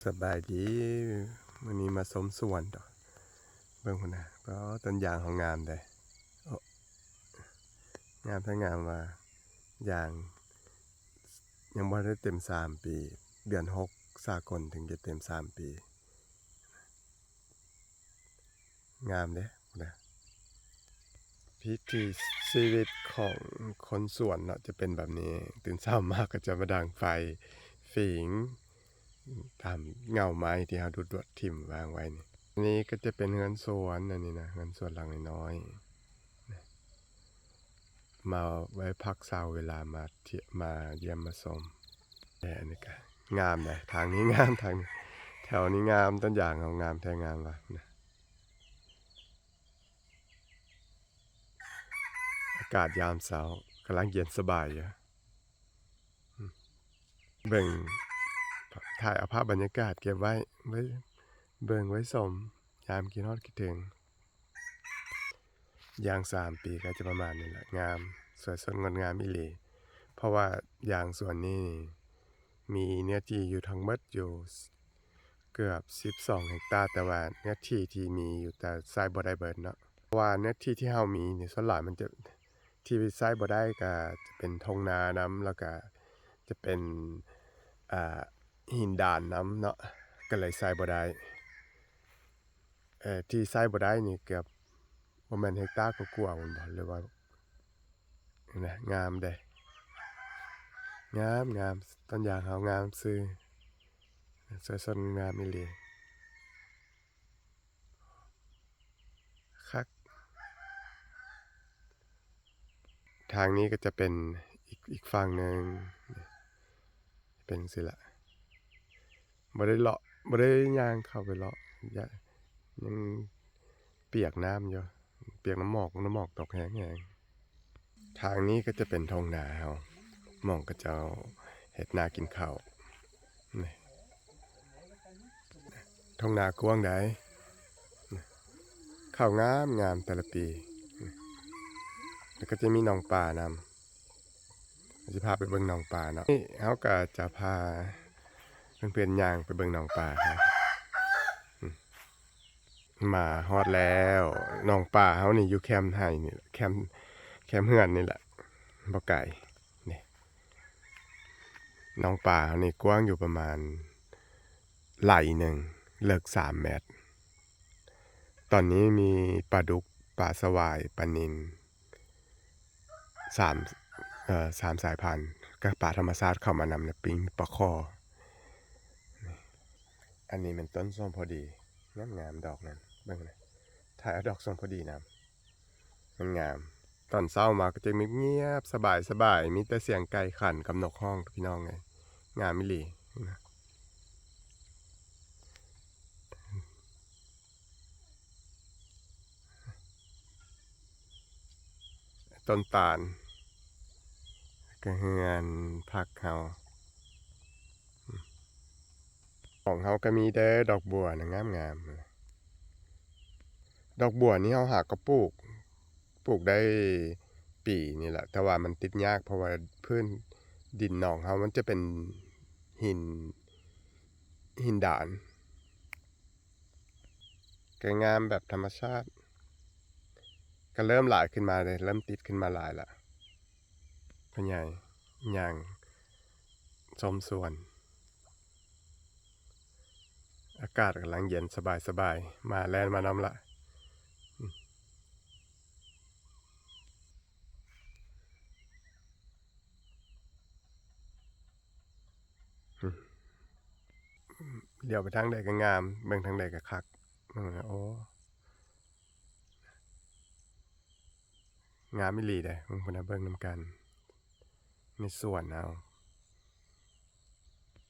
ສະບາຍດີ ມື້ນີ້ມາຊົມສວນເນາະ ເບິ່ງພຸ້ນນະ ໂອ້ ຕົ້ນຢາງເຮົາງາມເດ້ ໂອ້ ງາມແທ້ງາມວ່າ ຢາງຍັງບໍ່ໄດ້ເຕັມສາມປີ ເດືອນຫົກສາກົນເຖິງຈະເຕັມສາມປີ. ງາມເດ້ ພຸ້ນນະ ວິຖີຊີວິດຂອງຄົນສວນເນາະ ຈະເປັນແບບນີ້ ຕື່ນເຊົ້າມາກໍຈະມາດັງໄຟ ຝີງຕາມເຫງົ້າໄມ້ທີ່ເຮົາດູດໆຖິ້ມວາງໄວ້ນີ້. ອັນນີ້ກໍຈະເປັນເຮືອນສວນ ອັນນີ້ນະ ເຮືອນສວນຫຼັງນ້ອຍໆ ມາໄວ້ພັກເຊົາເວລາມາທຽ- ມາຢ້ຽມມາຊົມ. ແຕ່ອັນນີ້ກະງາມເດ້ ທາງນີ້ງາມ ທາງນີ້ ແຖວນີ້ງາມ ຕົ້ນຢາງເຮົາງາມແທ້ງາມວ່ານະ. ອາກາດຍາມເຊົ້າກຳລັງເຢັນສະບາຍຢູ່ ເບິ່ງ ຖ່າຍເອົາພາບບັນຍາກາດເກັບໄວ້ ໄວ້ເບິ່ງໄວ້ຊົມ ຍາມຄິດຮອດຄິດເຖິງ. ຢ່າງສາມປີກໍຈະປະມານນີ້ແຫຼະ ງາມ ສວຍສົດງົດງາມອີ່ຫຼີ ເພາະວ່າຢາງສວນນີ້ມີເນື້ອທີ່ຢູ່ທັງໝົດຢູ່ເກືອບສິບສອງເຮັກຕາ ແຕ່ວ່າເນື້ອທີ່ທີ່ມີຢູ່ແຕ່ໃຊ້ບໍ່ໄດ້ເບິດເນາະ ເພາະວ່າເນື້ອທີ່ທີ່ເຮົາມີນີ້ສ່ວນຫຼາຍມັນຈະ ທີ່ໃຊ້ບໍ່ໄດ້ກໍຈະເປັນທົ່ງນານຳ ແລ້ວກໍຈະເປັນ ອ່າ ຫີນດານນຳເນາະ ກໍເລີຍໃຊ້ບໍ່ໄດ້. ເອີ ທີ່ໃຊ້ບໍ່ໄດ້ນີ້ເກືອບບໍ່ແມ່ນເຮັກຕາກວ່າໆ ພຸ້ນບໍ ຫຼືວ່າ ເຫັນນະ ງາມເດ້ ງາມໆ ຕົ້ນຢາງເຮົາງາມຊື່ ສວຍສົດງົດງາມອີ່ຫຼີ ຄັກ. ທາງນີ້ກໍຈະເປັນອີກ ອີກຝັ່ງໜຶ່ງ ເປັນຈັ່ງຊີ້ລະ ບໍ່ໄດ້ເລາະ ບໍ່ໄດ້ຍ່າງເຂົ້າໄປເລາະ ຢ້ານ ຍັງປຽກນ້ຳຢູ່ ປຽກນ້ຳໝອກ ນ້ຳໝອກຕົກແຮງໆ. ທາງນີ້ກໍຈະເປັນທົ່ງນາເຮົາ ໝ່ອງເຂົາເຈົ້າເຮັດນາກິນເຂົ້າ ນີ້ ທົ່ງນາກວ້າງໃດ ເຂົ້າງາມໆ ແຕ່ລະປີ ແລ້ວກໍຈະມີໜອງປານຳ ຊິພາໄປເບິ່ງໜອງປາເນາະ ນີ້ເຮົາກໍຈະພາເພື່ອນໆຍ່າງໄປເບິ່ງໜອງປາເນາະ ມາຮອດແລ້ວ ໜອງປາເຮົານີ້ຢູ່ແຄມໄຮ່ນີ້ແຫຼະ ແຄມ ແຄມເຮືອນນີ້ແຫຼະ ບໍ່ໄກ ນີ້ ໜອງປາເຮົານີ້ກວ້າງຢູ່ປະມານໄລ່ໜຶ່ງ ເລິກສາມແມັດ ຕອນນີ້ມີປາດຸກ ປາສະຫວາຍ ປານິນ ສາມ ເອີ ສາມສາຍພັນ ກັບປາທຳມະຊາດເຂົ້າມານຳ ແລະ ປີ້ງປາຄໍ່ ອັນນີ້ແມ່ນຕົ້ນສົ້ມພໍດີ ງາມໆ ດອກນັ້ນ ເບິ່ງນະ ຖ່າຍເອົາດອກສົ້ມພໍດີນຳ ມັນງາມ ຕອນເຊົ້າມາກໍຈະງຽບໆ ສະບາຍໆ ມີແຕ່ສຽງໄກ່ຂັນກັບນົກຮ້ອງ ພີ່ນ້ອງເອີຍ ງາມອີ່ຫຼີນະ. ຕົ້ນຕານ ກະເຮືອນພັກເຮົາ ຂອງເຮົາກະມີເດີ ດອກບົວນະ ງາມໆ ດອກບົວນີ້ເຮົາຫາກະປູກ ປູກໄດ້ປີນີ້ແຫຼະ ແຕ່ວ່າມັນຕິດຍາກ ເພາະວ່າພື້ນດິນໜອງເຮົາມັນຈະເປັນຫີນ ຫີນດານ ກະງາມແບບທຳມະຊາດ ກະເລີ່ມຫຼາຍຂຶ້ນມາເດ້ ເລີ່ມຕິດຂຶ້ນມາຫຼາຍລະ ພໍ່ໃຫຍ່ຍ່າງຊົມສວນ ອາກາດກຳລັງເຢັນສະບາຍໆ ໝາແລ່ນມານຳລະ. ຫຼຽວໄປທາງໃດກະງາມ ເບິ່ງທາງໃດກະຄັກ ເບິ່ງນະ ໂອ້ ງາມອີ່ຫຼີເດ້ ເບິ່ງພຸ້ນນະ ເບິ່ງນຳກັນ ໃນສວນເຮົາ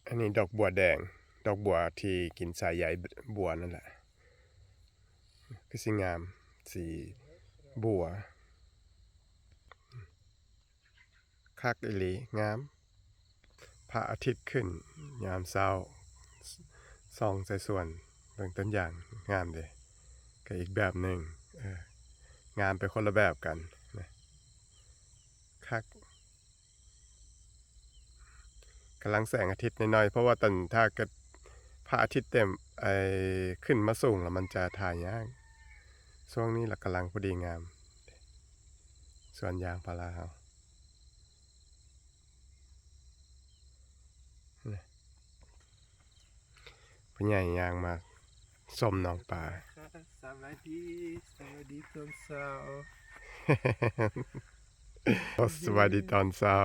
ອັນນີ້ດອກບົວແດງ ດອກບົວທີ່ກິນສາຍໃຍບົວນັ້ນແຫຼະ ຄືຊິງາມ ສີບົວ ຄັກອີ່ຫຼີ ງາມ ພະອາທິດຂຶ້ນຍາມເຊົ້າ ສ່ອງໃສ່ສວນ ເບິ່ງຕົ້ນຢາງ ງາມເດ້ ກະອີກແບບໜຶ່ງ ເອີ ງາມໄປຄົນລະແບບກັນນະ ຄັກ ກຳລັງແສງອາທິດໜ້ອຍໆ ເພາະວ່າຕອນ ຖ້າເກີດ ພະອາທິດເຕັມ ໄອ້ ຂຶ້ນມາສູງແລ້ວມັນຈະຖ່າຍຍາກ. ຊ່ວງນີ້ລະກຳລັງພໍດີງາມ ສວນຢາງພາລາເຮົາ. ພໍ່ໃຫຍ່ຍ່າງມາຊົມໜອງປາ. ສະບາຍດີ ສະບາຍດີຕອນເຊົ້າ. ໂອ້ ສະບາຍດີຕອນເຊົ້າ.